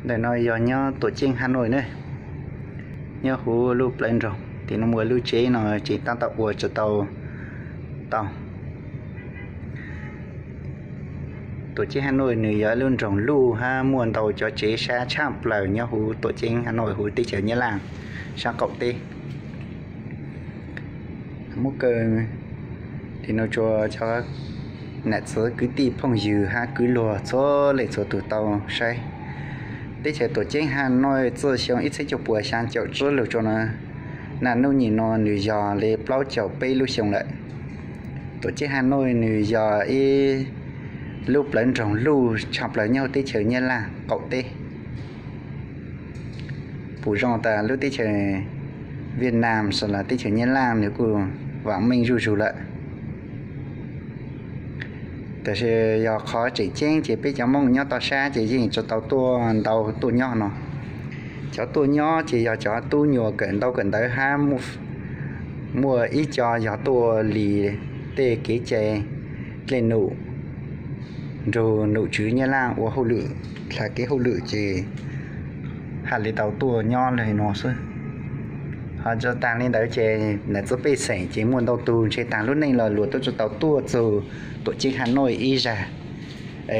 Ntawm no yog nyob Tuam Ceeb Hà Nội ne, nyob huv lub plawv nroog. Tim no muaj lub tsev no tseem tab tom ua tsis tau tau. Tuam Ceeb Hà Nội nws yog lub nroog luj hab muaj ntau cov tsev sab tshaj plaws nyob huv Tuam Ceeb Hà Nội huv teb chaws Nyab Laj sab qaum teb. Muab kaw tim no rua cov nam txiv kwv tij phooj ywg hab kwv luag txhua leej txhua tug tau saib. Teb chaws Tuam Ceeb Hà Nội txij xyoo ib txhiab cuaj puas xyaa caum tsib lug rua na, naj nub nyem no nws yog le plaub caug peb lub xyoo lawm. Tuam Ceeb Hà Nội nws yog ib lub plawv nroog luj tshaj plaws nyob huv teb chaws Nyab Laj qaum teb. Pum zoo tas lub teb chaws Việt Nam los teb chaws Nyab Laj nws kuj vam meej zuj zug lawm. Tab sis yog qhov tseem ceeb ces peb cov Moob nyob toj sab ces yeej tsis tau tuaj ntau tuaj nyob no. Cov tuaj nyob ces yog cov tub nyuas kawm ntau kawm ntawv hab muaj ib co yog tuaj ua li tej kev cai dlej num nrug num tswv Nyab Laj ua hauj lwm, dlha kev hauj lwm ces haj li tau tuaj nyob le no xwb. Ho tsis taag li ntawd ces nam txiv pej xeem ces muaj ntau tug ntshe taag lub neej los luag tub tsis tau tuaj txug Tuam Ceeb Hà Nội ib zag.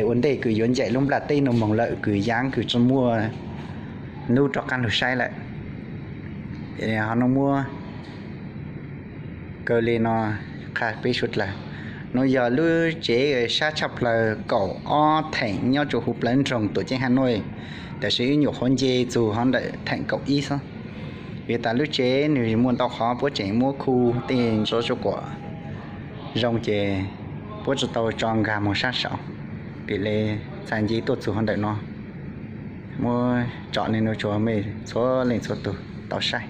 Ua ntej kws yuav ncaim lub nplaj teb nuav moog lawm kws yaav kws tsi muaj nub rov qaab lug saib lawm. Ho nuav muab kaw le no qha peb suav dlawg, nuav yog lub tsev sab tshaj plaws kaum ob theem nyob rua huv plawv nroog Tuam Ceeb Hà Nội, tab sis wb nyuam qhuav nce txug hov ntawm theem kaum ib xwb. Vim tas lub tsev nws muaj ntau qhov puab tseem muab khu tej ntsuav suab kuam zoo ces puab tsis tau tso nkag moog sab saud. Vim le txhaj nce tuaj txug hov ntawm no, muab tsom le nuav rua mej txhua leej txhua tug tau saib.